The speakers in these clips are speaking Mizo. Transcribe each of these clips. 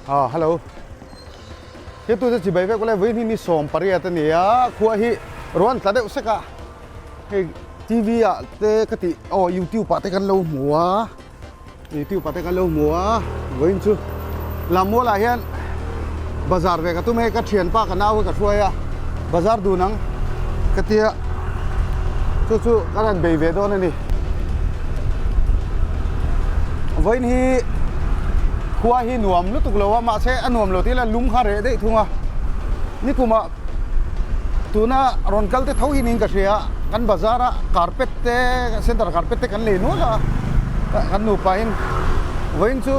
Ah hello. He tu chu chibai vek ule vawiin hi ni 18 a ni a, khua hi ruan tla deuh sek a. Hei TV ah te ka tih aw YouTube ah te kan lo hmu a, YouTube ah te kan lo hmu a, vawiin chu Lammual ah hian bazar ve ka tum hei ka thianpa ka nau hi ka hruai a, bazar dun ang ka tia chu chu ka rawn bei ve dawn a ni. Vawiin hi khua hi nuam lutuk lo a mahse a nuam lo tih ila lung kha reh daih thung a, nikumah. Tuna rawn kal te tho hi niin ka hria, kan bazar a carpet te center carpet te kan lei nual a, kan nupa in vawiin chu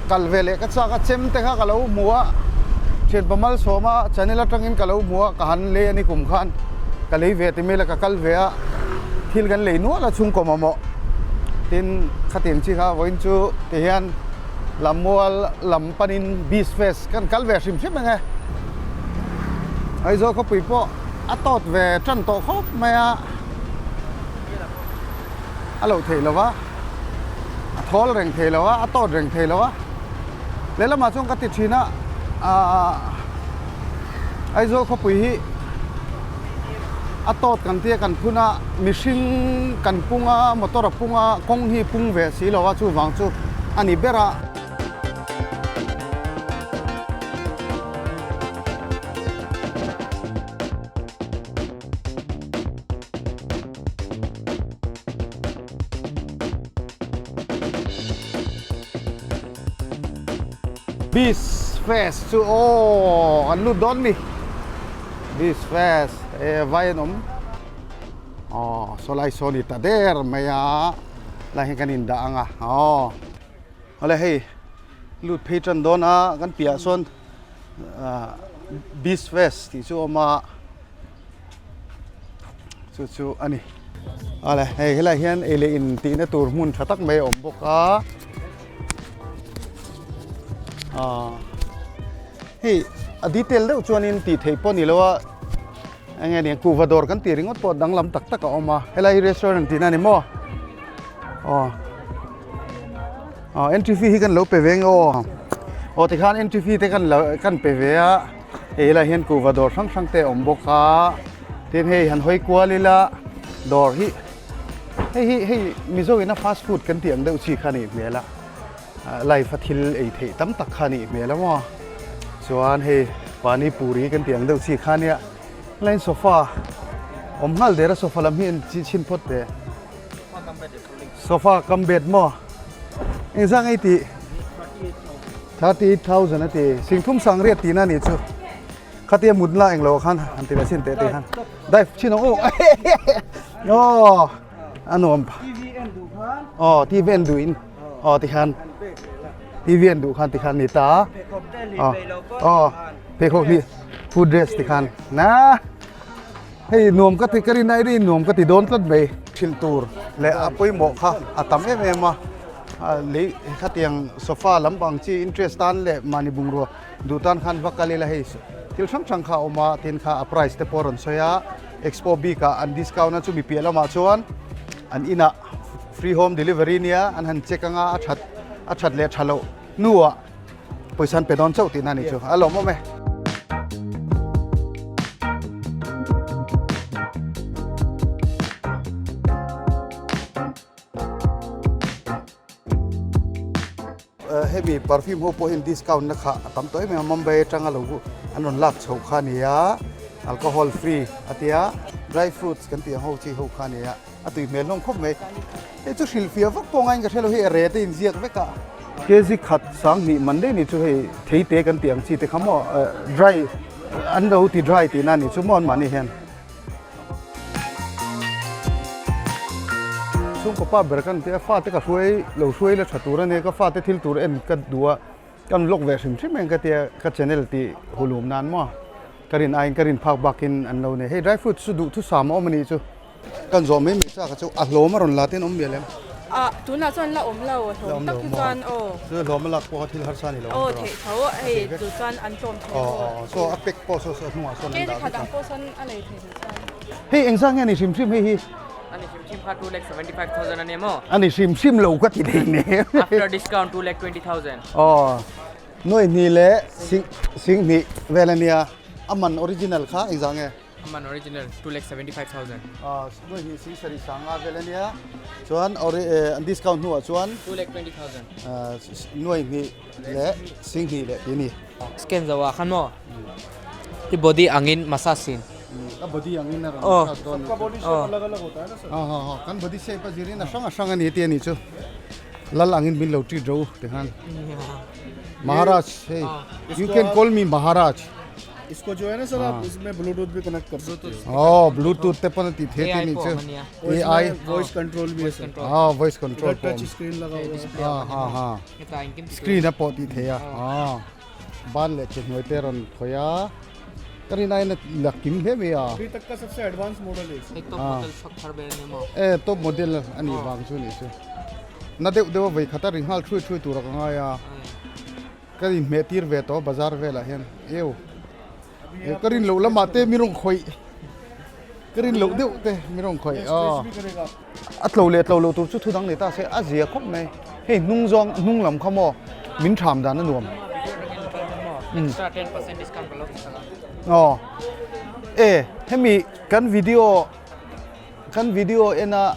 kal ve leh ka chak a, chem te kha ka lo hmu a, thianpa malsawma channel atangin ka lo hmu a, ka han lei a ni kum khan ka lei ve ti mai la ka kal ve a, thil kan lei nual a chhungkaw mamawh tin khatiang chi kha vawiin chu tihian Lammual lam panin beach fest kan kal ve hrim hrim ang e. Aizawl khawpui pawh a tawt ve tan tawh khawp mai a, a loh theih lo va, a thawl reng thei lo a, a tawt reng thei lo a, lehlamah chuan ka ti thin a, aaa Aizawl khawpui hi a tawt kan tia kan phun a, mihring kan pung a, motor a pung a, kawng hi pung ve si lo a, chuvang chu a ni ber a. Beast Fest chu aw an lut dawn mi Beast Fest e vai an awm aw sawlai saw ni ta der mai a lai hian kan indah ang a aw. Awle hei lut phei tan dawn a kan piah sawn ah beach fest tih chu a awm a chu chu a ni awle hei helaiah hian ei leh in tihna tur hmun tha tak mai a awm bawk a ah hei a detail deuh chuanin tih theih pawh a ni lo a eng nge ni kuhva dawr kan tih ringawt pawh danglam tak tak a awm a helai hi restaurant tihna a ni maw aw. Aw entry fee hi kan lo pe ve nge aw aw tikhan entry fee te kan lo kan pe ve a hei helaiah hian kuhva dawr hrang hrang te a awm bawk a tin hei han hawi kual ila dawr hi hei hi hei mizo ina fast food kan tih ang deuh chi kha a nih hmel a life a thil ei theih tam tak kha a nih hmel a maw chuan hei pani puri kan tih ang deuh chi kha ania helaiin sofa awm nghal der a sofa lam hi en chhin phawt teh. Sofa kam bet maw? Engzah ngei tih? 38,000 a ti. Singthum sang riat tihna a nih chu. Khatia mut la englo khan han ti leh chin teh tih khan. Dive chin ang aw. Aw a nuam. Aw TV en duh in. Aw ti khan. TV en duh khan ti khan ni ta. Aw aw pheikhawk hi foot rest ti khan. Na. Hei nuam ka ti ka rin ai rin nuam ka ti dawn tlat mai. Hrilh tur leh a pawimawh kha a tam em em a, lei khatiang sofa lampang chi interest tan leh mahni bungrua duh tan khan va kal ila hei thil hrang hrang kha a awm a tin kha a price te pawh a rawn sawi a expo bik ah an discount a chumi piah lamah chuan an inah free home delivery nia an han check anga a that a that leh tha loh hnuah pawisa an pe dawn chauh tihna a ni chu a lawmawm e. Hemi perfume ho pawh hian discount na kha a tam tawh em em a Mumbai atanga lo an rawn lak chho kha a ni a alcohol free a tia dry fruits kan tih ang ho chi ho kha a ni a. A tui hmel hlawm khawp mai. Hei chu hrilhfiah vak pawh ngaiin ka hre lo hei a rate a inziak vek a. Kg khat sanghnih man daih ni chu hei theite kan tih ang chi te kha maw dry an lo ti dry tihna a nih chu maw anmahni hian. Chhungkaw pa ber kan tia fate ka hruai lo hruai la tha tur a nia ka fate thil tur en ka duh a kan vlog ve hrim hrim em ka tia ka channel tih hulum nan maw ka rin aiin ka rin phak bakin an lo nei hei dry fruits chu duhthusam a awm a nih chu. Kan zawh mai mai chak a chu a hlawm a rawn la ten awm mial em? Ah tunah chuan la awm lo a hlawm tak hi chuan aw. Chu hlawm a lak pawh kha thil harsa a ni lo ang tawh. Aw theih tho hei chu chuan an tlawm thei aw. Aw so a pack pawh saw saw hnungah sawn an dah vek a. Khat ang pawh sawn a lei thei duh chuan. Hei engzah nge a ni hrim hrim hei hi? A ni hrim hrim kha 2,75,000 a ni maw? A ni hrim hrim lo ka ti thei ne. After discount 2,20,000. Aw. Nuai hnih leh sing singhnih vel a nia. A man original kha engzah nge? A man original 2,75,000. Ah, nuai hnih sing sarih sanga vel a nia. Chuan ori eh an discount hnuah chuan 2,20,000. Ah, nuai hnih leh singhnih leh tih a ni. Scan zo ah khan maw? I body angin massage in. A body angin a rawn massage dawn a ni chu. Ha ha ha, kan body shape a zirin a hrang a hrang a ni tih a ni chu. Lal angin min lo treat ro ti khan. Maharaj hei you can call me Maharaj. Isko jo hai na sir aap isme bluetooth bhi connect kar sakte ho. Oh bluetooth te pawn a tih theih te ni chu. AI voice control bhi hai sir. Ah voice control pawh. Touch screen laga hua hai. Ha ha ha. Screen a pawh tih theih a. Ah ban leh ke hnuai te a rawn khawih a. Ka rin aiin a la kim hle mai a. Abhi tak ka sabse advance model hai. Hei top model chhawk thar ber a ni maw? E top model a nih vang chu nih chu. Na deuh deuh a vei khat a ri nghal thui thui tur a ka ngai a. Ka inhmeh tir ve tawh bazar velah hian eu ka rin loh lamah te mi rawn khawih ka rin loh deuh te mi rawn khawih aw a tlo leh tlo loh tur chu thu dang nei ta se a zia khawp mai hei hnung zawng hnung lam kha maw min tham dan a nuam aw e hemi kan video Kan video en a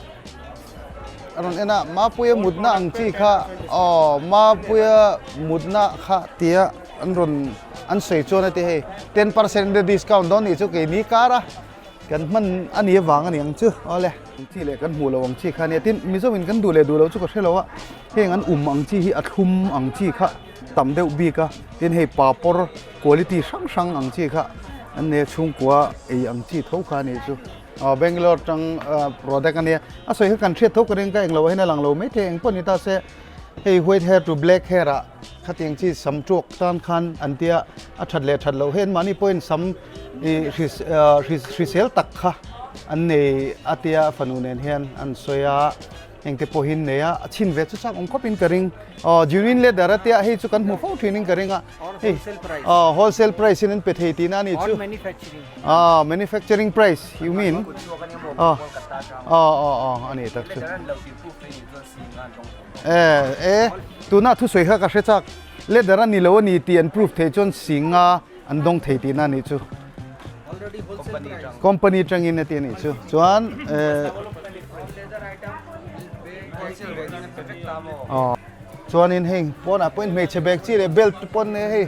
rawn en a Mapuia mutna ang chi kha aw Mapuia mutna kha tia an rawn an sawi chuan a ti hei 10% te discount dawn nih chu keini kar a kan hman a nih avang a ni ang chu awle ang chi leh kan hmuh loh ang chi kha ania tin Mizo in kan duh leh duh loh chu ka hre lo a heng an um ang chi hi a thlum ang chi kha tam deuh bik a tin hei papawr quality hrang hrang ang chi kha an nei a chhungkua ei ang chi tho kha a nih chu. Aw Bangalore tang product a nia a sawi kha kan hriat tho ka ring ka englo ah hian a lang lo maithei eng pawh ni ta se hei white hair to black hair ah khatiang chi sam tuak tan khan an tia a that leh that loh hian mahni pawhin sam ih hrisel tak kha an nei a tia fanu nen hian an sawi a. Engte pawhin nei a, a chhin ve chu chak awm khawpin ka ring. Aw genuine leather a tia hei chu kan hmu fo thinin ka ring a. Hei aw wholesale price in an pe thei tihna a ni chu. Aw manufacturing price you mean? Aw aw aw aw a ni tak chu. E e tuna thusawi kha ka hre chak leather a ni lo a ni tih an proof thei chuan singa an dawng thei tihna a ni chu. Company tangin a ti a nih chu. Chuan eh aw chuanin hei pawnah pawhin hmeichhe bag chi leh belt te pawn hei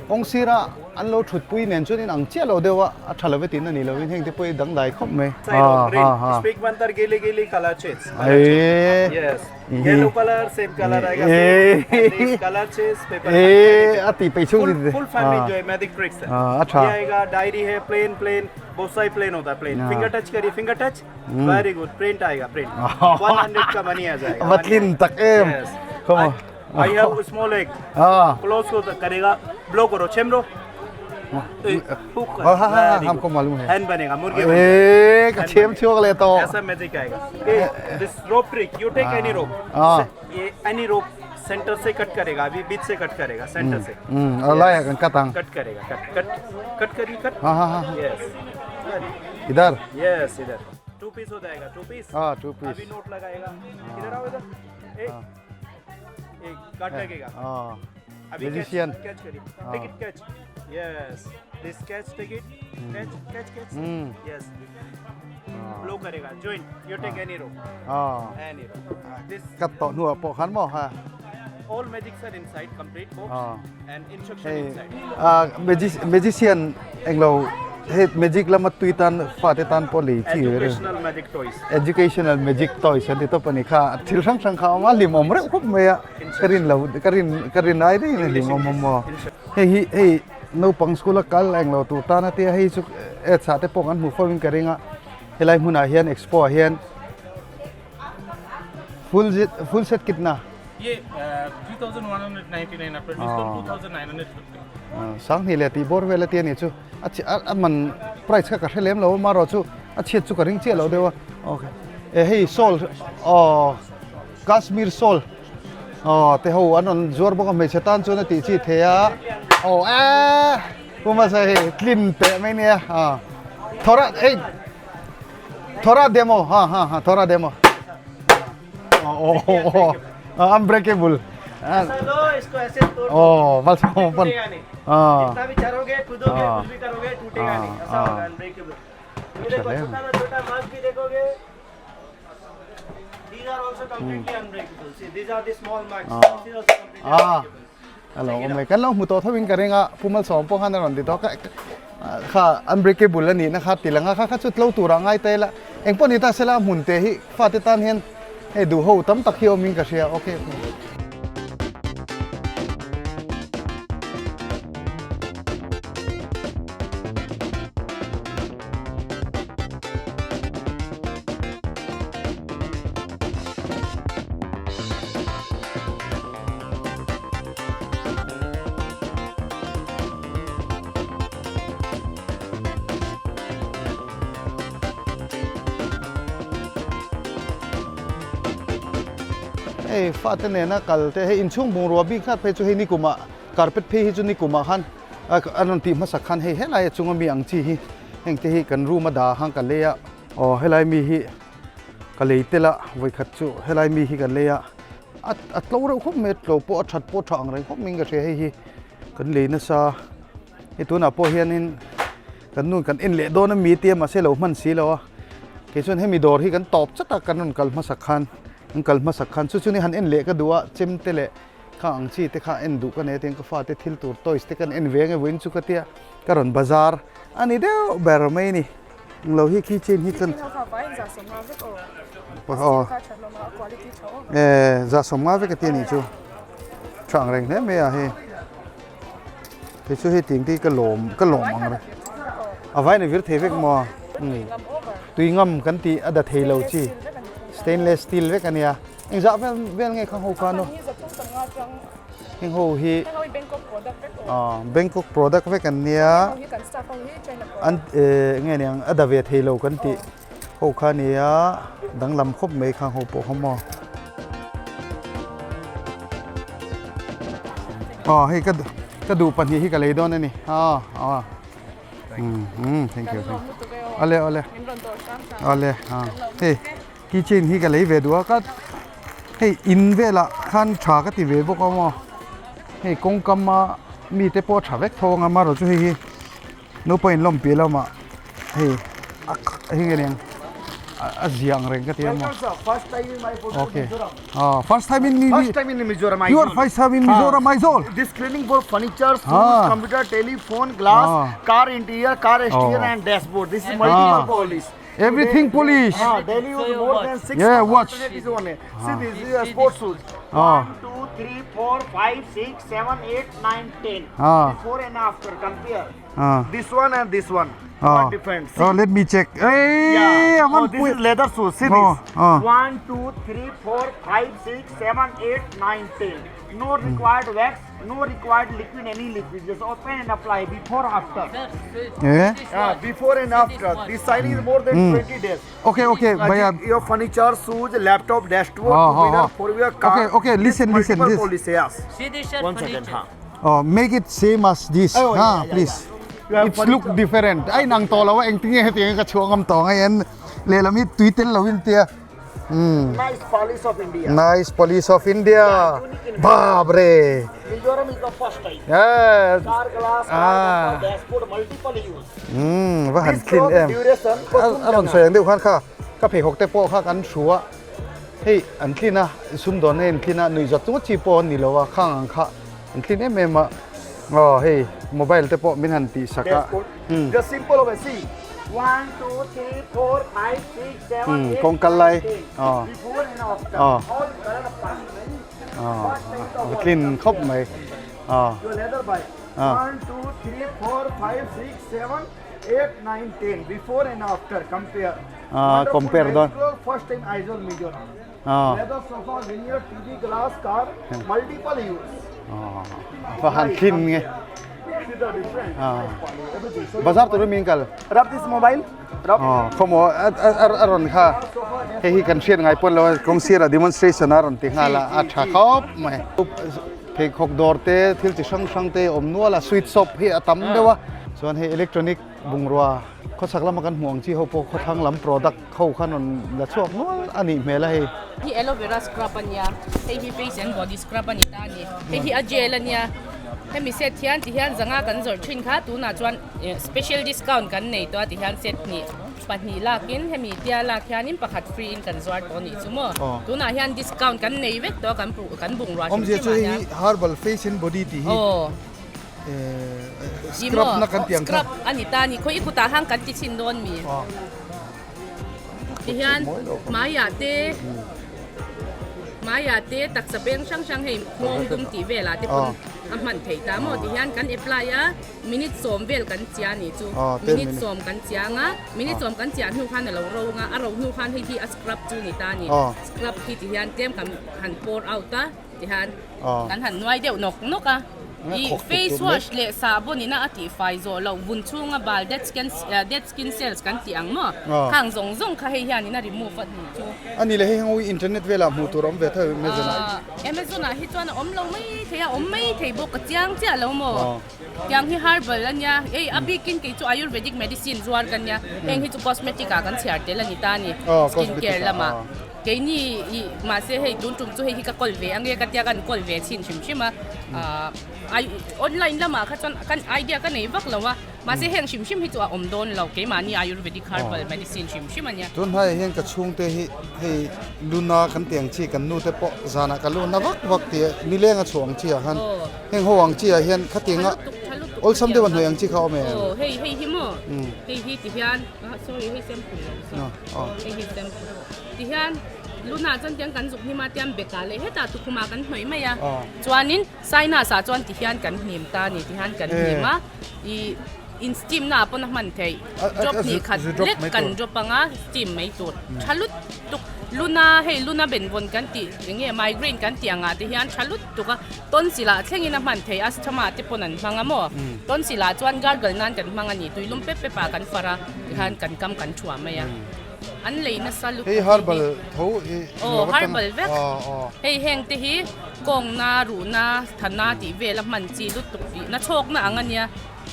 kawng sira an lo thut pui nen chuan in ang chiah lo deuh a a tha lo ve tihna ni lovin heng te pawh hi dangdai khawp mai. Ha ha. Yellow color same color आएगा same color change paper ए अति पैसों full full family enjoy magic tricks है हां अच्छा ये आएगा डायरी है plane plane बहुत सारी प्लेन होता है plane finger touch करिए finger touch very good print आएगा प्रिंट 100 का मनी आ जाएगा बतलिन तक M come I have small egg हां क्लोज को करेगा ब्लो करो छेमरो हाँ हाँ हाँ हमको मालूम है हैंड बनेगा मुर्गे ए छेम छोक ले तो ऐसा मैजिक आएगा this rope trick you take any rope ये any rope centre से कट करेगा अभी बीच से कट करेगा सेंटर से अल्लाह है कटंग कट करेगा cut cut cut करिए कट हाँ हाँ हाँ यस इधर यस इधर टू पीस हो जाएगा टू पीस हाँ टू पीस अभी नोट लगाएगा इधर आओ इधर एक एक कट लगेगा हाँ अभी Magician. Catch करिए take it catch yes this catch take it catch catch catch yes blow करेगा joint you take any rope ah any rope this cut tawh hnuah pawh khan maw ha all magics are inside complete box and instruction hei inside ah magician englo hei magic lama tui tan fate tan pawh lei chi educational magic toys educational magic toys an ti tawp a ni kha thil hrang hrang kha a awm a hlimawm reuh khawp mai a ka rin lo ka rin ka rin ai daih in a hlimawm awm maw hei hi hei naupang school a kal englo tur tan a tia hei chu ads ah te pawh kan hmuh fo in ka ring a helai hmunah hian expo ah hian full zet full set kitna Sanghnih leh tih bawr vel a ti a nih chu a chhi a man price kha ka hre lem lo a marawh chu a chhiat chu ka ring chiah lo deuh a okay e hei shawl aw Kashmir shawl aw te ho an rawn zuar bawk a hmeichhe tan chuan a tih chi thei a aw eee pu hmasa hei tlin teh mai nia aw thawra hei thawra demo ha ha ha thawra demo. Aw aw aw unbreakable. ऐसा लो इसको ऐसे तोड़ Oh, malsawm pon. टूटेगा नहीं Ah. जितना भी चढ़ोगे कूदोगे हाँ। कुछ भी करोगे टूटेगा हाँ, नहीं ऐसा हाँ। होगा अनब्रेकेबल ये देखो चले। छोटा में छोटा मास्क भी देखोगे these are also completely unbreakable see these are the small marks this is also completely Ah. unbreakable Alo mai kan lo hmu tawh tho in ka ring a Pu Malsawm pawh khan a rawn ti tawh ka kha unbreakable a nih na kha ti lang a kha kha chu tlo tur a ngai ta ila eng pawh ni ta sela a hmun te hi fate tan hian hei duh ho tam tak hi awm in ka hria okay. Hei fate nena kal te hei inchhung bungrua bik khat phei chu hei nikumah carpet phei hi chu nikumah khan a rawn tih hmasak khan hei helai a chunga mi ang chi hi heng te hi kan room a dah hang ka lei a aw helai mi hi ka lei tel a vawikhat chu helai mi hi ka lei a a a tlo reuh khawp mai a tlo pawh a that pawh a tha ang reng khawp mai in ka hria hei hi kan lei nasa hei tunah pawh hianin kan nu kan en leh dawn a mi tia mahse lo hman si lo a kei chuan hemi dawr hi kan tawp chat a kan rawn kal hmasak khan kan kal hmasak khan chu chu ni han en leh ka duh a chem te leh kha ang chi te kha en duh ka nei a tin ka fate thil tur toys te kan en ve ang e vawiin chu ka tia ka rawn bazar a ni deuh ber mai a ni. Englo hi keychain hi chuan aw eh za sawmnga vek a ti a nih chu tha ang reng hle mai a hei kei chu hei ting te hi ka lawm ka lawm ang reng a vain a vir thei vek maw tui ngam kan tih a da thei lo chi stainless steel vek a nia engzah vel vel nge khang ho khan aw Heng ho hi Bangkok product vek an nia an eh nge niang a da ve thei lo kan tih ho kha nia danglam khawp mai khang ho pawh kha maw. Aw hei ka ka duh pahnih hi ka lei dawn a ni aw aw um thank you thank you awle awle awle hei. Keychain hi ka lei ve duh a ka hei in velah khan tha ka ti ve bawk a maw hei kawngkam a mite pawh a tha vek tho ang a amaherawhchu hei hi naupang in lawm piah lamah hei a hei nge niang a zia ang reng ka ti a maw okay ah first time in First time in Mizoram you are first time in Mizoram Aizawl This cleaning for furniture, shoes, computer, telephone, glass, car interior, car exterior and dashboard. This is multiple polish. Everything polish. Ah, daily use more than 6 Yeah, watch. Is one. See this is a sports shoes. Ah. 1, 2, 3, 4, 5, 6, 7, 8, 9, 10. Ah. Before and after compare. Ah. This one and this one. Ah. What difference? See? Oh, let me check. Hey, Yeah. I Oh, want this is leather shoes. See Oh, this. oh. 1, 2, 3, 4, 5, 6, 7, 8, 9, 10. No required wax, no required liquid, any liquid. Just open and apply before, after. Eh? Yeah, before and after. This sign is more than 20 days. Okay, okay, bhaiya. Your furniture, shoes, laptop, dashboard, Oh, oh, two-wheeler, oh. four-wheeler, car. Okay, okay, listen, This listen, multiple this. policy, yes. See this sir One second, furniture. huh? Oh, make it same as this. Oh, yeah, ha, yeah, please. You have It's look different. Ai nang to lo eng tinge hetiang ka chuang ngam tawng ai en lehlam hi tui tel lo in tia. Nice police of India. Nice police of India. Baap re. Mizoram is the first time. Yeah. Car glass, car Ah. bumper, dashboard, multiple use. Va han This thlin cloth em. duration A rawn sawi ang deuh khan kha ka pheikhawk te pawh kha kan hru a. Hei an tlin a sumdawn a in tlin a nuihzat chunga chi pawh an ni lo a khang ang kha an tlin em em a. Aw hei mobile te pawh min han tih sak a. Just simple of a see. 1 2 3 4 5 6 7 8 Kawng kal lai. Aw. Before and after. Aw. All color pass. Aw a tlin khawp mai. Aw. Your leather bike. Aw. 1 2 3 4 5 6 7 8 9 10 before and after compare. Aw compare dawn. First time Aizawl Mizoram. Aw. Leather sofa, veneer, TV, glass, car, multiple use. Aw va han thlin nge. See the difference. Aw bazar tur in min kal. Rub this mobile. Rub. Aw khawmaw a rawn kha hei hi kan hriat ngai pawn lo a kawng sirah demonstration a rawn ti nghal a a tha khawp mai. Pheikhawk dawr te thil chi hrang hrang te a awm nual a sweet shop hi a tam deuh a. Chuan hei electronic bungrua khawchhak lama kan hmuh ang chi ho pawh khawthlang lam product ho khan rawn la chhuak nual a nih hmel a hei. Hi aloe vera scrub a nia, hei hi face and body scrub a ni ta a ni. Hei hi a gel a nia, hemi set hian ti hian zanga kan zawrh thin kha tunah chuan special discount kan nei tawh a ti hian set hnih pahnih lakin hemi tia lak hianin pakhat free in kan zuar tawh a nih chu maw. Tunah hian discount kan nei vek tawh a kan bungrua hrim Awmzia hrim chu ah hei hian. hi herbal face and body tih hi. Aw. Scrub na kan tiang Scrub a ni ta a ni. Khawi i kutah khan kan ti chhin dawn mi? Ti hian hmaiah te hmaiah te taksa peng hrang hrang hei nghawng dum tih velah te pawn a hman theih ta maw? Ti hian kan apply a minute sawm vel kan chia ni chu. Minute sawm kan chiang a, minute sawm kan chiah hnu khan a lo ro ang a, a ro hnu khan hei hi a scrub chu ni ta a ni. Scrub hi ti hian tlem kan han pour out a. Tihian kan han nuai deuh nawk nawk a, ih face wash leh sahbawn ina a tihfai zawh loh vun chhunga bal dead skin dead skin cells kan tih ang maw khang zawng zawng kha hei hian ina remove a hnu chu. A ni le hei heng internet velah hmuh tur a awm ve tho Amazon ah. Amazon ah hi chuan a awm lo mai thei a, awm mai thei bawk ka chiang chiah lo maw. Tiang hi herbal a nia, hei a bikin kei chu ayurvedic medicine zuar ka nia, heng hi chu cosmetic ah kan chhiar tel a ni ta a ni skin care lamah. Keini ih mahse hei tun tum chu hei hi ka kawl ve ange ka tia kan kawl ve chhin hrim hrim a ah ai online lamah kha chuan kan idea ka nei vak lo a mahse heng hrim hrim hi chu a awm dawn lo keimahni ayurvedic herbal medicine hrim hrim a nia. Tun hmaiah hian ka chhungte hi hei luna kan ti ang chi kan nute pawh zanah ka lu na vak vak tih nileng a chhuah ang chi ah khan heng ho ang chi ah hian khatianga awlsam deuh a hnawih ang chi kha a awm em? Aw hei hei hi maw hei hi ti hian sorry hei sample lo hei hi sample. Tihian lunah chuan tiang kan zuk hnim a tiang bekah leh hetah tukhumah kan hnawih mai a chuanin sinus ah chuan tihian kan hnim ta a ni tihian kan hnim a ih in steam na ah pawn a hman theih drop hnih khat lek kan drop anga steam mai tur tha lutuk luna hei luna benvawn kan tih eng nge migraine kan tih angah te hian tha lutuk a tonsil ah thlengin a hman theih asthma te pawn an hmang a maw tonsil ah chuan gargle nan kan hmang a ni tuilum pep pep ah kan far a tihian kan kam kan thuah mai a. An lei nasa lutuk hei herbal tho i aw herbal vek hei heng te hi kawngna ruhna thana tih vel a hman chi lutuk tih na chhawkna ang ania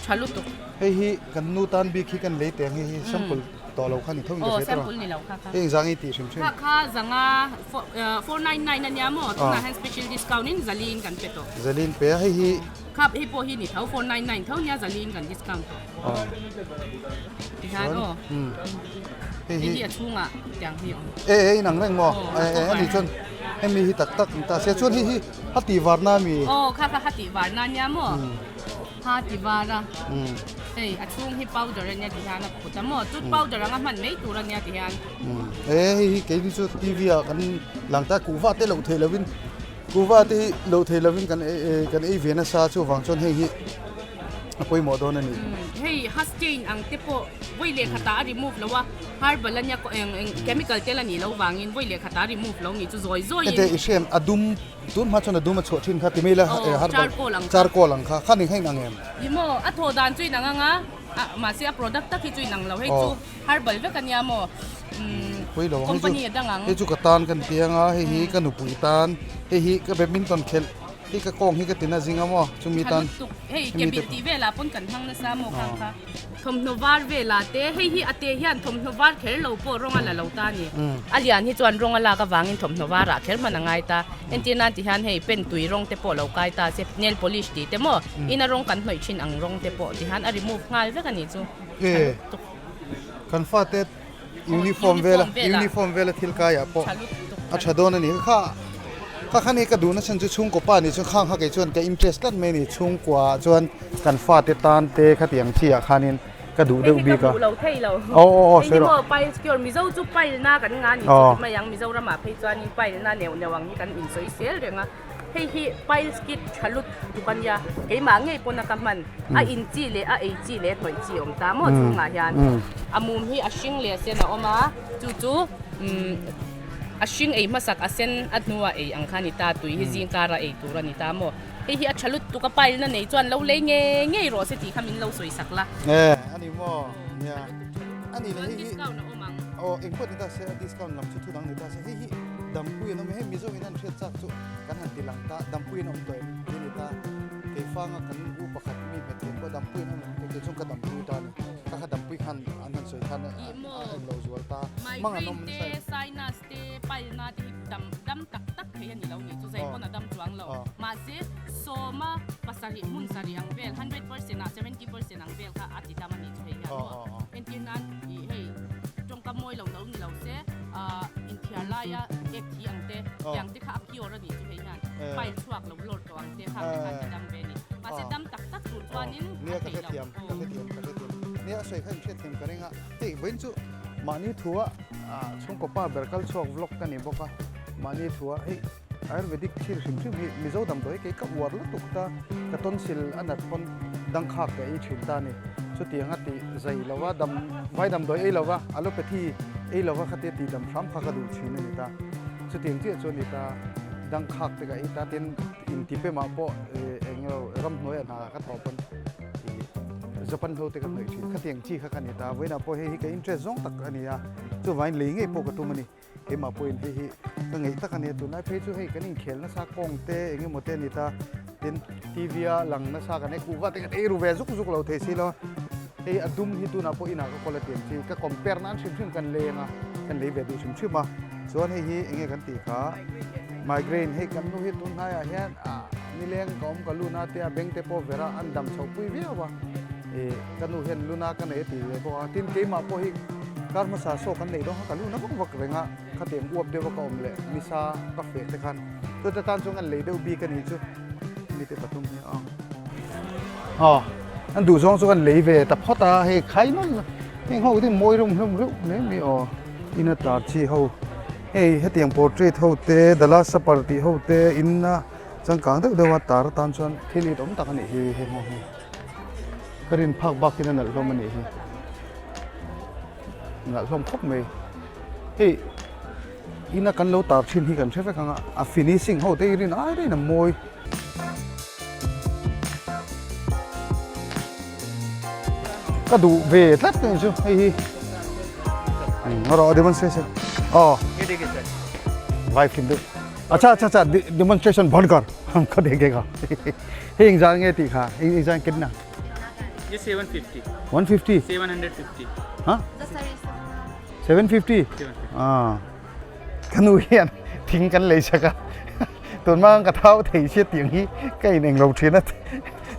tha lutuk hei hi kan nu tan bik hi kan lei teh ang hei hi sample tawh lo kha ni tho in ka hre tawh sample ni lo kha kha hei engzang i tih hrim hrim kha kha zanga 499 ania maw tunah hian special discount in zali in kan pe tawh zali in pe a hei hi kha hei pawh hi ni tho 499 tho nia zali in kan discount tawh Tihian aw. Hei hi a chhungah tiang hi awm. E e inang reng maw? E e ani chuan hemi hi tak tak ta se chuan hei hi ha tih var na mi. Aw kha kha ha tih var na nia maw? Ha ti var a. Hei a chhung hi powder ania tihian a phut a maw? Tooth powder anga hman mai tur ania tihian. E hei hi keini chu TV ah kan lang ta kuhva te loh theih lovin kuhva te hi loh theih lovin kan kan ei ve nasa chuvang chuan hei hi a pawimawh dawn a ni. Hei Hustain ang te pawh vawi leh khatah a remove lo a, herbal ania eng eng chemical tel a nih loh vangin vawi leh khatah a remove lo nih chu zawi zawiin. Hete i hriam a dum tun hma chuan a dum a chhuah thin kha ti mai la herbal charcoal ang kha. Charcoal ang kha kha ning kha inang em? Ni maw a thawh dan chu inang ang a, mahse a product tak hi chu inang lo hei chu herbal vek ania maw company a dang ang. Hei chu ka tan kan ti anga hei hi ka nupui tan hei hi ka badminton khelh Hei ka kawng hi ka ti na zing a maw chumi tan. Tha lutuk hei ke bilh tih velah pawn kan hmang nasa maw khang kha. Thawmhnaw var velah te hei hi a te hian thawmhnaw var kher lo pawh rawng a la lo ta a ni. A lian hi chuan rawng a lak avangin thawmhnaw varah kher hman a ngai ta. Entir nan ti hian hei pen tui rawng te pawh lo kai ta se nail polish tih te maw ina rawng kan hnawih thin ang rawng te pawh ti hian a remove nghal vek a nih chu. Tha lutuk. Kan fate uniform vela uniform vela thil kaiah pawh a tha dawn a ni kha kha kha ni ka duhna chhan chu chhungkaw pa nih chuan khang kha kei chuan ka interest tlat mai a ni chhungkua ah chuan kan fate tan te khatiang chi ah khanin ka duh deuh bik a aw aw aw sawi rawh mizo chu pile na kan nga ni chu mai ang mizoram ah phei chuanin pile na neuh neuh ang hi kan insawi sel reng a. Hei hi piles kit tha lut tuk a nia, keimah ngei pawn a ka hman. A in chi leh a ei chi leh hnawih chi a awm ta maw chhungah hian. A mum hi a hring leh a sen a awm a, chu chu a hring ei hmasak a sen a hnuah ei ang kha a ni ta, tui hi zingkara ei tur a ni ta maw. Hei hi a tha lut tuk a, pile na nei chuan lo lei ngei ngei rawh se tih kha min lo sawi sak la. E a ni maw? Nia. A ni le hei hi. Discount a awm ang. Aw engpawh ni ta se a discount lam chu thu dang ni ta se hei hi dampui an awm e hei Mizo in an hriat chak chu kan han ti lang ta dampui an awm tawh em ti a ni ta keifanga kan u pakhat mi hmet thiam pawh dampui an awm em. ti chung ka dampui ta ni ka kha dampui khan an han sawi khan a en lo zual ta mang an awm Migraine te, sinus te, palna te hi dam dam tak tak thei a ni lo ni chu zai pawn a dam chuang lo. Mahse sawma pasarih hmun sarih ang vel 100% ah 70% ang vel kha a ti dam a nih chu hei hian maw. Entir nan ih hei tawngka mawi lo lo ni lo se ah inthiar laia ek thi ang te tiang te kha a cure a nih chu hei hian file chhuak lo lawr tawh ang te kha te kha ti dam ve a ni. Mahse dam tak tak tur chuanin a theih loh. Nia ka hrethiam ka hrethiam ka hrethiam. Nia a sawi kha inhriatthiam ka ring a hei vawiin chu mahni thua Chhungkaw pa ber kal chhuak vlog ka ni bawk a, mahni thua hei Ayurvedic thil hrim hrim hi Mizo damdawi kei ka uar lutuk ta, ka tonsil a nat pawn dangkhak ka ei thin ta a ni. Chutiang a tih zai lova dam vai damdawi ei lova allopathy ei lova khatia tih dam hram kha ka duh thin a ni ta. Chutiang chiah chu a ni ta, dangkhak te ka ei ta tin intipemah pawh eng emaw ramhnuai a hna ka thawh pawn Japan ho te ka hnawih thin khatiang chi kha ka ni ta vawiinah pawh hei hi ka interest zawng tak a ni a chuvangin lei ngei pawh ka tum a ni keimah pawhin hei hi ka ngeih tak a ni a tunlai phei chu hei kan inkhel nasa kawng te eng emaw te a ni ta tin T V a lang nasa kan ei kuhva te kan ei ru ve zuk zuk lo thei si lo hei a dum hi tunah pawh inah ka kawl a tiang chi ka compare nan hrim hrim kan leng a kan lei ve duh hrim hrim a chuan hei hi eng nge kan tih kha migraine hei kan nu hi tun hnaiah hian ah Nileng ka awm ka luna te a beng te pawh vera an dam chhoh pui viau a, ih ka nu hian luna ka nei a ti ve bawk a, tin keimah pawh hi kar hmasa saw kan neih dawn kha ka luna vak vak reng a, khatiang uap deuh a ka awm leh nisa ka feh te khan chuta tan chuan kan lei deuh bik a nih chu mite pathum hi a aw an duh zawng chu kan lei ve ta phawt a hei khai nawn heng ho te mawi rum hlum reuh hle mai aw ina tar chi ho hei hetiang portrait ho te the last supper tih ho te in a. Changkang deuh deuh a tar atan chuan thil it awm tak a nih hi hei hmuh hi ka rin phak bak in a nalh hlawm a nih hi nalh hlawm khawp mai hei ina kan lo tar thin hi kan hre vek ang a a finishing ho te hi rin ai daih in a mawi. Ka duh ve tlat mai chu hei hi rawh demonstration aw vai film deuh. Acha acha acha demonstration band kar हमको देखेगा हे इंजान nge ti kha इंजान कितना ये 750 150 750 हाँ 750 à kanu hian thing kan lei saka tun mang ka thau thei sia tiang hi ka in eng lo thin a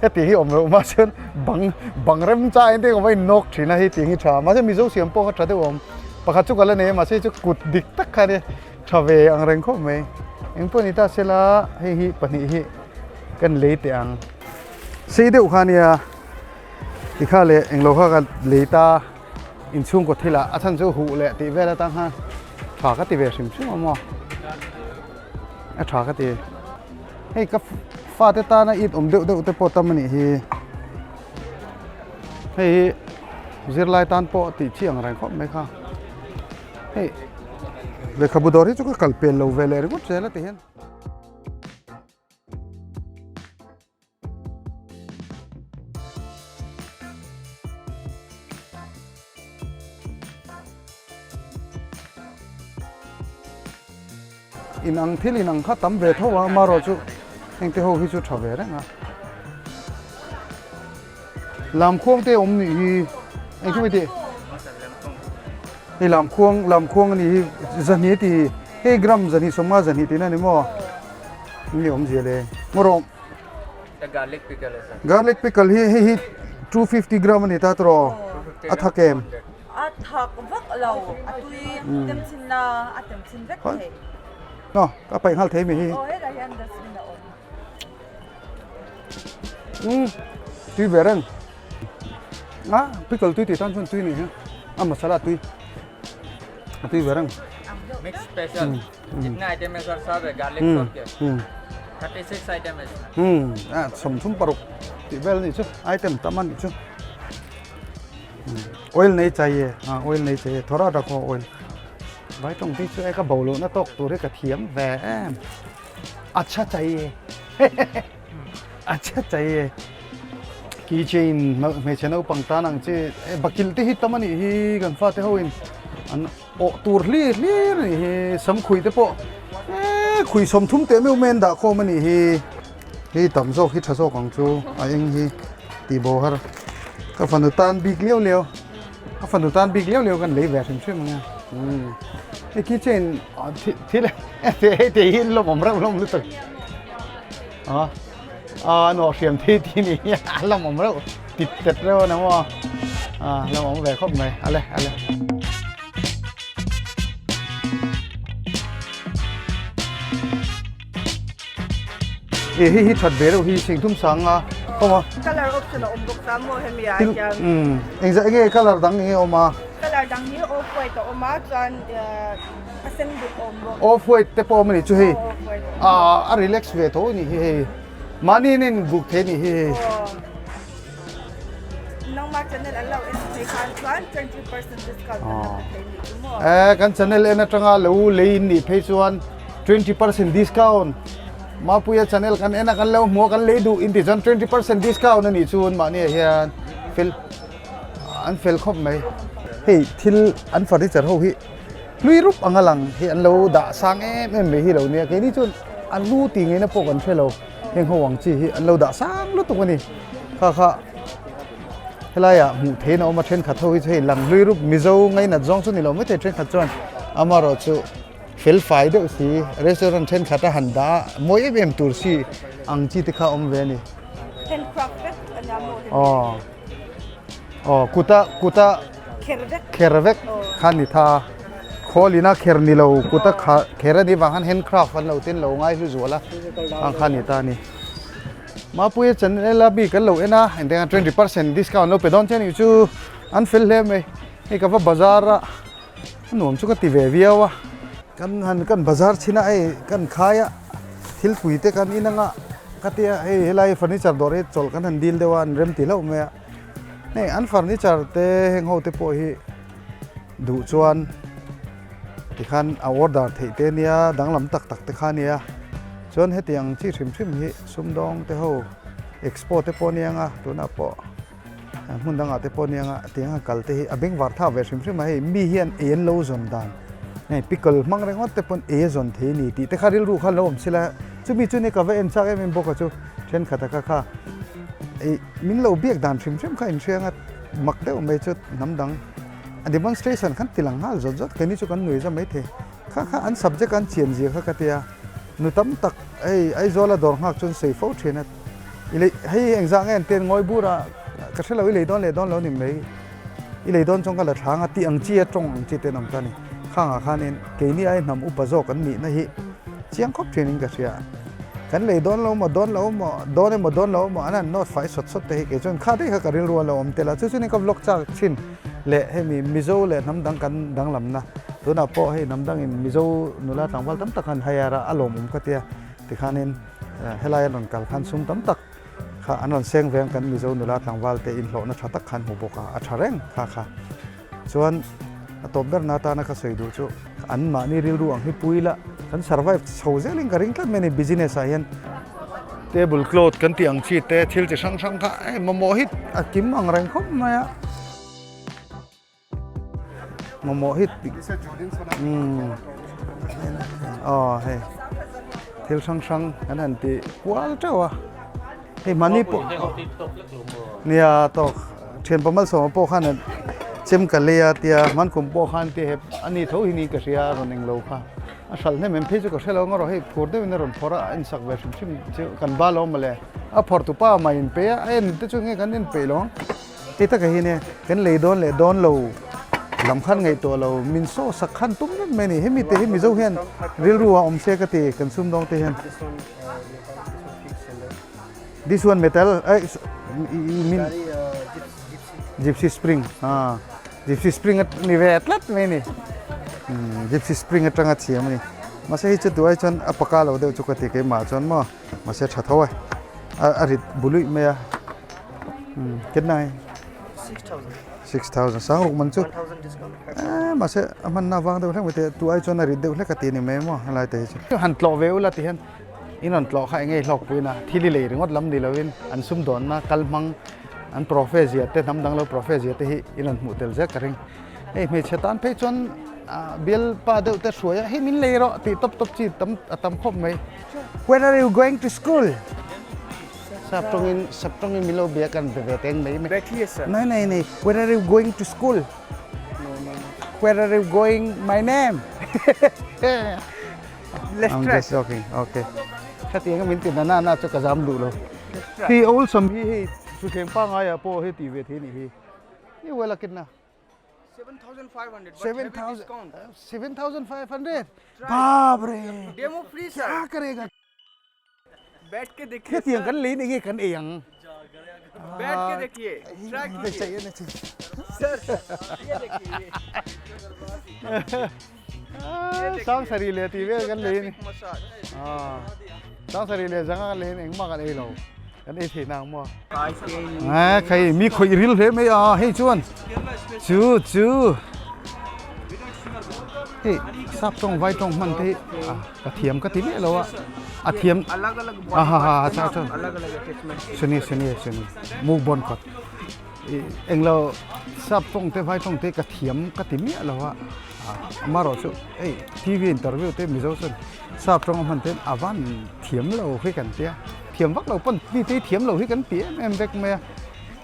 heti hi awm loh mahse bang bang rem cha in te ka va in nawk thin a hei tiang hi tha mahse mizo siam pawh kha tha deuh a awm pakhat chu ka la nei a mahse chu kut dik tak kha nia Tha ve ang reng khawp mai. Eng pawh ni ta sela hei hi pahnih hi kan lei teh ang. Sei deuh kha nia tikha leh englo kha ka lei ta inchhungkaw thil ah a chhan chu huh leh tih vel atang khan tha ka ti ve hrim hrim a maw a tha ka ti. Hei ka fate tana it awm deuh deuh te pawh tam a nih hi. Hei hi zirlai tan pawh tih chi ang reng khawp mai kha. Hei lehkhabu dawr hi chu ka kal pel lo ve leh ringawt zel a ti hian. In ang thil in ang kha tam ve tho a amaherawh chu heng te ho hi chu tha ve reng a. Lamkhuang te awm nih hi eng chu miti hei lamkhuang lamkhuang a nih hi zahnih a ti hei gram zahnih sawmnga zahnih tihna a ni maw eng nge awmzia le ngaw rawh garlic pickle garlic pickle hi hei hi 250 gram a ni ta tawh a thak em a thak vak lo a tui tem chhin na a tem chhin vek thei no ka paih nghal thei mi hi aw hetah hian dustbin a awm Tui ve reng a pickle tui tih tan chuan tui ni hi a masala tui a tui ve reng mix special jitna item hai sir sab hai garlic salt ke 36 item hai a sawmthum paruk tih vel anih chu item tam anih chu oil nei chahiye a oil nei chahiye thora rakho oil vai tawng phei chu e ka bo lohna tawk tur hi ka thiam ve em. Acha chahiye Acha chahiye Keychain hmeichhe naupang tan ang chi bakilh te hi tam a nih hi kan fate ho in an awh tur hlir hlir a nih hi sam khuih te pawh eee khuih sawmthum teh meuh mai an dah khawm a nih hi hei tam zawk hi tha zawk ang chu a eng hi tih bo har. Ka fanu tan bik liau liau ka fanu tan bik liau liau kan lei ve hrim hrim anga hei keychain thil hei te hi lawmawm reuh hlawm lutuk a a nawh hriam thei tih ni hi a lawmawm reuh tit tet reuh a ni maw a lawmawm ve khawp mai ale ale. E hei hi that ve reuh hi sing thum sang a awm a. Colour option a awm bawk ta maw hemi ah hian. Umm engzah enge colour dang enge awm a? Colour dang hi off white a awm a chuan a sen duk a awm bawk. Off white te pawh a awm a nih chu hei. A relax ve tho a nih hi hei. Mahni in in buk thei a nih hi hei. Nangma channel an lo en thei khan chuan 20% discount an lo pe thei nih chu maw? Eh kan channel en atanga lo lei in nih phei chuan 20% discount Mapuia channel kan en a kan lo hmu a kan lei duh in tih chuan 20% discount a nih chu mahni ah hian fel an fel khawp mai. Hei thil an furniture ho hi hlui rup anga lang hi an lo dah sang em em mai hi lo nia keini chuan a lu tih ngeina pawh kan hre lo. Heng ho ang chi hi an lo dah sang lutuk a ni. Kha kha helaiah hmuh theihin a awm a, thenkhat ho hi chu hei lang hlui rup Mizo ngainat zawng chu ni lo maithei thenkhat chuan amaherawhchu fel fai deuh si restaurant thenkhat a han dah a mawi em em tur si ang chi te kha a awm ve a ni. Handcraft vek a nia maw hemi? Aw aw kuta kuta Kher vek. Kher vek kha ni tha. Khawl ina kher ni lo kuta kha kher a nih vang khan handcraft an lo ten lo ngai hlu zual a ang kha ni ta a ni. Mapuia channel a bik an lo en a engtiang a 20% discount an lo pe dawn che a nih chu an fel hle mai. Hei ka va bazar a a nuam chu ka ti ve viau a. Kan han kan bazar chhin a hei kan khai a thil pui te kan in anga ka tia hei helai furniture dawr hi chawlh kan han dil deuh a an rem ti hlauh mai a. Hei an furniture te heng ho te pawh hi duh chuan tikhan a order theih te ania danglam tak tak te kha ania chuan hetiang chi hrim hrim hi sumdawng te ho expo te pawh ania nga tunah pawh hmun dangah te pawh ania nga tiang a kal te hi a bengvar thlak ve hrim hrim a hei mi hian ei an lo zawn dan hei pickle hmang ringawt te pawn ei a zawn thei a ni tih te kha rilru kha an lo awm sila chumi chu ni ka va en chak em em bawk a chu thenkhat a kha kha ih Min lo biak dan hrim hrim kha inhriang a, mak deuh mai chu hnam dang a demonstration khan ti lang nghal zawt zawt keini chu kan nui za mai thei. Kha kha an subject an chian zia kha ka ti a, nu tam tak hei Aizawl a dawr nghak chuan sawi fo thin a, i lei hei engzah nge an ti an ngawi bur a, ka hre lo i lei dawn leh dawn lo ni mai, i lei dawn chuan ka la thlang a tih ang chi a tawng ang chi te an awm ta a ni. Khangah khanin keini ai hnam upa zawk an nihna hi chiang khawp thinin ka hria. Kan lei dawn lo maw, dawn lo maw, dawn emaw dawn lo maw an han note fai sawt sawt te hi kei chuan kha daih kha ka rilru a lo awm tel a, chu chuan ka vlog chak thin leh hemi Mizo leh hnam dang kan danglamna tunah pawh hei hnam dangin Mizo nula tlangval tam tak han hire a, a lawmawm ka tia tikhanin helai an rawn kal khan sum tam tak kha an rawn seng veng kan Mizo nula tlangval te inhlawhna tha tak khan hmu bawk a, a tha reng kha kha. Chuan a tawp ber na atana ka sawi duh chu an mahni rilru ang hi pui ila kan survive chho zelin ka ring tlat mai a ni business ah hian. Table cloth kan tih ang chi te thil chi hrang hrang kha hei mamawh hi a kim ang reng khawp mai a. Mamawh hi umm aw hei thil hrang hrang kan han ti kual teuh a. Hei mahni pawh nia tawk thian pa malsawma pawh khan chem ka lei a tia hmankum pawh khan tia hep a ni tho hi ni ka hria a rawn englo kha a hralh hnem em phei chu ka hre lo ang erawh hei phur deuhin a rawn phawrh a a insak ve hrim hrim chu kan bal awm mawle a phawrh tu pa mah in pe a a en te chu nge kan en peih lo ang hei taka hi nia kan lei dawn leh dawn lo lam khan ngaihtuah lo min saw sak khan tum reng mai a ni hemi te hi mizo hian rilru a awm se ka ti kan sumdawng te hian. This one metal, eh, you mean gypsy spring. Ah, gypsy spring at ni ve tlat mai ni. Gypsy spring atanga thiam ani. Mase hi chu tuai chuan a paka lo deuh chu ka ti keimah chuan maw. Mase tha tho e. A rit bului mai a. Kenai. 6000 sang ruk man chu. Eh, mase a hman na vang deuh hlek mai te tuai chuan a rit deuh hlek ka ti ni mai maw helai te hi chu. Han tlawh ve ula ti hian In rawn tlawh kha eng nge hlawkpuina thil i lei ringawt lam ni lovin an sumdawnna kal hmang an profe zia te hnam dang lo profe zia te hi in rawn hmuh tel zel ka ring. Hei hmeichhe tan phei chuan bialpa deuh te hruai a hei min lei rawh tih tawp tawp chi tam a tam khawp mai. When are you going to school? Sap tawngin sap tawngin min lo bia kan be ve teng mai mai. Baithiye sir. Nai nai nai where are you going to school? No no no. Where are you going my name? Let's I'm try. just joking. Okay. Khatiang a min ti na na na chu ka zam duh lo. Hi awlsam hi hei thuthleng pangai ah pawh hei ti ve thei ni hi. Ni well a kitna. 7500 but heavy discount. 7500 बाप रे Demo free sir. क्या करेगा बैठ के देखिए hetiang kan lei ni nge kan ei ang बैठ के देखिए ट्राई कीजिए सर ये देखिए sang sari le ti vel kan lei ni massage sang sari le zanga kan lei ni engmah kan ei lo kan ei thei nang maw a khai mi khawih ril hle mai a hei chuan chu chu hei sap tawng vai tawng hman te hi ka thiam ka ti miah lo a a thiam a ha ha ha cha cha suni suni suni muk bawn kawt ih englo sap tawng te vai tawng te ka thiam ka ti miah lo a amaherawh chu hei T V interview te mizo chuan sap tawng a hman te a van thiam lo hi kan tia thiam vak lo pawn mi te hi thiam lo hi kan ti em em vek mai a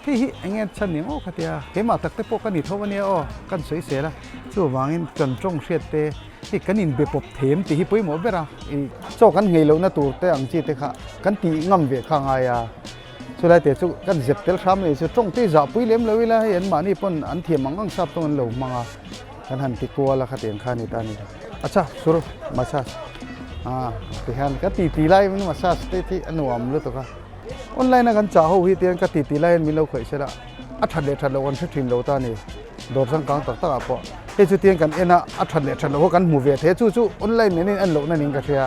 hei hi eng nge chhan ni maw kha tia keimah tak te pawh ka ni tho ania aw kan sawi sel a chuvangin kan tawng hriat te Hei kan inbe pawp thei em tih hi pawimawh ber a, ih chaw kan nghei lohna tur te ang chi te kha kan tih ngam ve kha ngai a, chulai te chu kan zep tel hram nei chu tawng te zah pui lem lo ila hei an mahni pawn an thiam ang ang sap tawng an lo hmang a, kan han ti kual a khatiang kha a ni ta a ni. Acha sur massage ah tihian ka ti ti lai in massage te hi a nuam lutuk a, online a kan chah ho hi tihian ka ti ti lai in min lo khawih sela a that leh that loh kan hre thin lo ta a ni. Dawr changkang tak tak ah pawh hei chu tiang kan en a, a that leh that loh kha kan hmu ve thei a, chu chu online nen in en loh na niin ka hria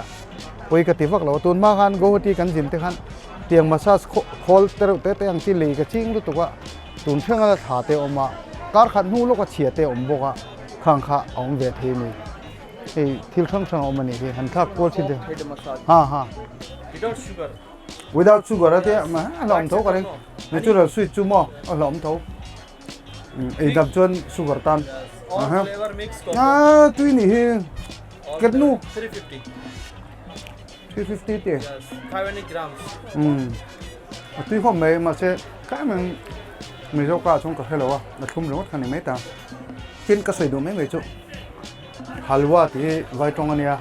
pawi ka ti vak lo a, tun hma khan Guwahati kan zin te khan tiang massage khawl te reuh te te ang chi lei ka ching lutuk a, tun thleng a thla te a awm a, kar khat hnu lawk a chhia te a awm bawk a, khang kha a awm ve thei a ni, hei thil hrang hrang a awm a nih hi han thlak kual thin te ha ha without sugar a tia a hlauhawm tho ka ring natural sweet chu maw a hlauhawm tho. Ei dam chuan sugar tan. Ah, tui ni hi. Ketnu. 350. 350 te. Yes, 500 grams. Um. A tui khawp mai mahse kai mang Mizo ka chung ka hrelo a, a thlum ringawt kha ni mai ta. Tin ka sawi duh mai mai chu halwa tih hi vai tawng ania.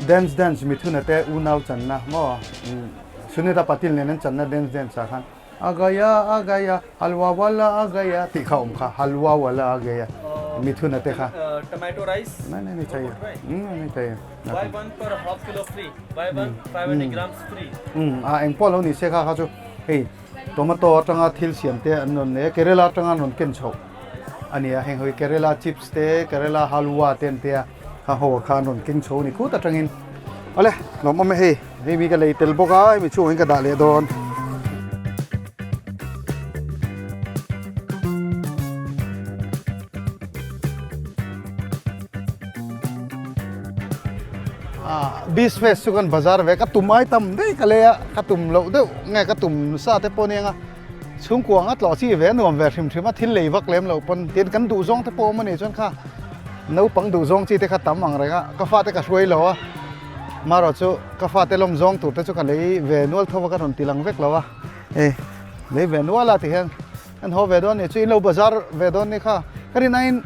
Dance dance mithuna te unau channa maw Sunita Patil nen an channa dance dance ah khan A gaya a gaya halwa wala a gaya tih kha awm kha halwa wala a gaya mithuna te kha. Tomato rice. Nai nai nai chahiye nai nai chahiye. Buy one per half kilo free. Buy one 500 grams free. A eng pawh lo ni se kha kha chu hei tomato atanga thil siam te an rawn nei a Kerala atanga an rawn ken chhoh a ni a heng ho hi Kerala chips te Kerala halwa te an tia kha ho kha an rawn keng chho a ni khut atangin awle lawmawm e hei. Hei mi ka lei tel bawk a, hemi chhungah hian ka dah leh dawn. Ah, Beach Fest chu kan bazar ve, ka tum ai tam daih ka lei a, ka tum loh deuh nge ka tum sa te pawh nia nga chhungkua anga tlawh chi ve a nuam ve hrim hrim a, thil lei vak lem loh pawn tin kan duh zawng te pawh awm a nih chuan kha naupang duh zawng chi te kha tam ang reng a, ka fate ka hruai lo a. Marawh chu ka fate lawm zawng tur te chu ka lei ve nual tho va ka rawn ti lang vek lo a, e lei ve nual a ti hian an haw ve dawn ni chu in lo bazar ve dawn ni kha ka rin aiin.